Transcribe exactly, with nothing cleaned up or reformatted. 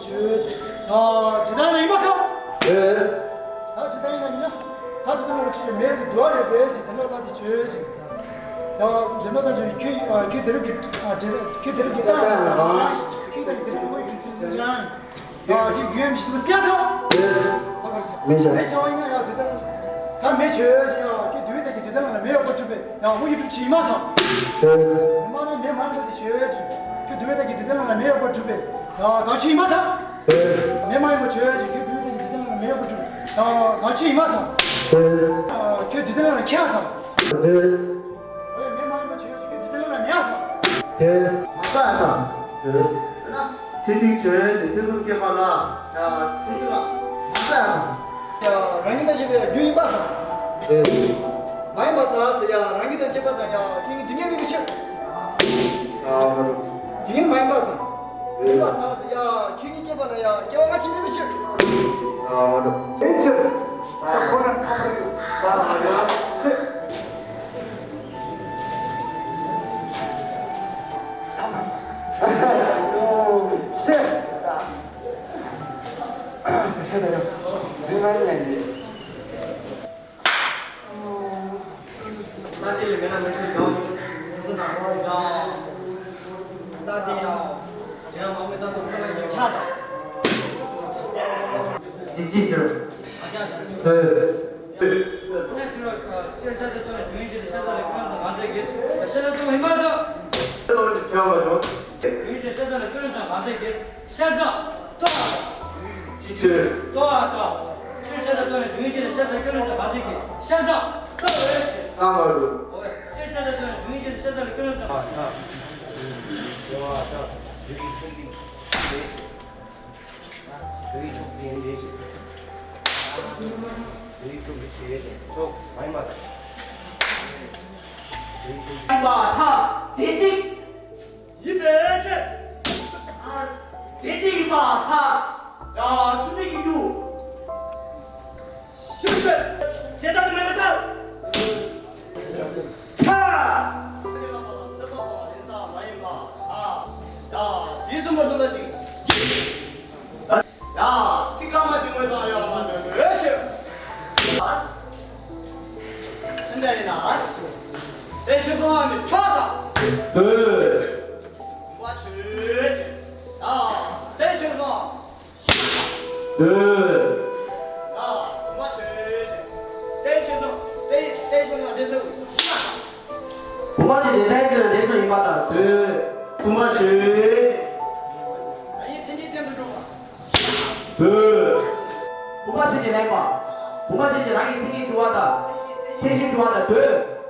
ཆོས་ཅིག་ད་དེ་ལྟར་ན་ཡིན་པར་ཐལ། ཨེ། ད་དེ་ལྟར་ཡིན་ན་ཡིན་ན། ད་དེ་ལྟར་ན་ཅི་མེད་དེ་འདུག་ཡོད་པས་ཅིག་དེ་འདྲ་ད་དེ་ཆོས་ཅིག་ཡང་རེ་མ་ད་ཅི་ཁྱོད་ཁྱོད་དེ་རིགས་ཀྱི་ཨ་དེ་ཁྱོད་དེ་རིགས་ཀྱི་ལྟ་ཡང་ཁྱོད་ད་དེ་རིགས་ཀྱི་དངོས་ཀྱི་ཆུ་ཚོད་ཅང་ཡང་ཅིག་རྒྱུན་མི་ཞིག་ཏུ་བསད་ཐལ། ཨེ། ཨ་གར་ཞིག་མེད་ཤག་མེད་ཤག་ཡིན་ན་ཡང་དེ་ལྟར་ད་མེད་ཆོས་ཅིག་ཡང་ཁྱོད་དུས་ད་གི་དུས་ད་ལ་མེད་ཡོད་པར་གྲུབ་པས། ཡང་དངོས་ཀྱི་གྲུབ་ཆེན་ཡིན་པར་ཐལ། མ་ནི་མེད་མ་ཡིན་པ་དེ་ཆོས་ཅན། ཁྱོད་དུས་ད་གི་དུས་ད་ལ་མེད་ཡོད་པར་གྲུབ་པས། ཡང་གང་ཆོས་ཡིན་པར་ཐལ། མེད་མ་ཡིན་པ་ཆོས་ཅན། ཁྱོད་དུས་ད་གི་དུས་ད་ལ་མེད་ཡོད་པར་གྲུབ་པས། ཡང་གང་ཆོས་ཡིན་པར་ཐལ། ཁྱོད་དུས་ད་ལ་ཁྱད་ཐལ། འོ་ཡ་མེད་མ་ཡིན་པ་ཆོས་ཅན། ཁྱོད་དུས་ད་ལ་མེད་ཐལ། མ་རྩ་ཡང་ཐལ། ན། ཚེ་གཅིག་བྱོན་ཏེ་ཚེ་གསུམ་སྐྱེས་པ་ལ། ཡ་ཚེ་གཅིག་ལ་མ་རྩ་ཡང་། ཡ་རང་ཉིད་དང་བཅས་པའི་རྒྱུ་ཡིན་པར་ཐལ། མ་ཡིན་པར་ཐལ་ཟེར་ཡ་རང་ཉིད་དང་བཅས་པ་དང་ཡ་ཁྱེད་ཉིད་དུས་ངན་མིན་པའི་ཕྱིར། དུས་ངན་མ་ཡིན་པར་ཐལ། ཡིན་པར་ཐལ་ཟེར་ཡ་ཁྱེད་ཉིད་སྐྱེས་པ་ན་ཡ་སྐྱེ་བ་སྔ་ཕྱི་མིན་པའི་ཕྱིར། དེའི་ཕྱིར། ཁོ་ན་ཁོ་ན་ཡོད་པའི་ཕྱིར། ཡིན་ཅི་ཕྱིར། ཨེ། སྤྱིར་ཤ་ཟ་སྟོང་ནས་དུས་ཡུན་ཆད་དེ་ཤ་ཟ་ལས་ཀུན་སོང་གང་ཟག་གི། ཤ་ཟ་སྟོང་ཡིན་པར་ཐལ། དུས་ཡུན་ཆད་ཤ་ཟ་ལས་ཀུན་སོང་གང་ཟག་གི། ཤ་ཟ་ལྟོ། ཅི་ཕྱིར། ལྟོ་བ་ལྟོ། སྤྱིར་ཤ་ཟ་སྟོང་ནས་དུས་ཡུན་ཆད་དེ་ཤ་ཟ་ཀུན་སོང་གང་ཟག་གི། ཤ་ཟ་ལྟོ་བའི་ཕྱིར། ལྟ་བ་རུ། འོ་སྤྱིར་ཤ་ཟ་སྟོང་ནས་དུས་ཡུན་ཆད་དེ་ཤ་ཟ་ལས་ཀུན་སོང་གང་ཟག་གི། དུས་ཡུན་ཆད་དེ་ཡིན་པའི་ཕྱིར། དུས་ཡུན་ཆད་དེ་ཆད་ཡོད་ཅེས་སོགས་མ་ཡིན་པར་ཐལ། དུས་ཡུན་ཆད་ཡིན་པར་ཐལ། རྫས་གཅིག་ཡིན་པའི་ཕྱིར། རྫས་གཅིག་ཡིན་པར་ཐལ། ཡང་ཚུལ་འདི་ཡིན་རྒྱུ། ཞིབ་བཤད། རྫས་ལྟར་དུ་མེད་པར་ཐལ། ཚ། ཡང་དེའི་གསུམ་པ་ལ་ཅིག་ཡ། ཚིག་སྐར་མ་གཅིག་ངོས་སུ་ཡོད་མ་འདོད་དགོས་ཤིག་ཚུན་ཆད་ཡིན་ན། དེ་ཆོས་ཚོགས་མི་ཁྱོད་དང་། འདོད། བུམ་པ་ཆོས་ཅན། ཡ། དེ་ཆོས་ཚོགས། འདོད། ཡ། བུམ་པ་ཆོས་ཅན། དེ་ཆོས་ཚོགས། དེ་དེ་ཆོས་ཚོགས་དེ་ཚོ། བུམ་པ་ཆོས་ཅན། དེ་ཆོས་ཚོགས་ཡིན་པ་དང་འདོད། བུམ་པ་ཆོས་ཅན། ཡིད་མཚན་ཉིད་རྟེན་དུ་གྲུབ་པ། འདོད། བུམ་པ་ཆོས་ཅན་ལེན་པ། བུམ་པ་ཆོས་ཅན་རང་གི་མཚན་ཉིད་གྲུབ་པ་དང་། མཚན་གཞི་གྲུབ་པ་དང་འདོད།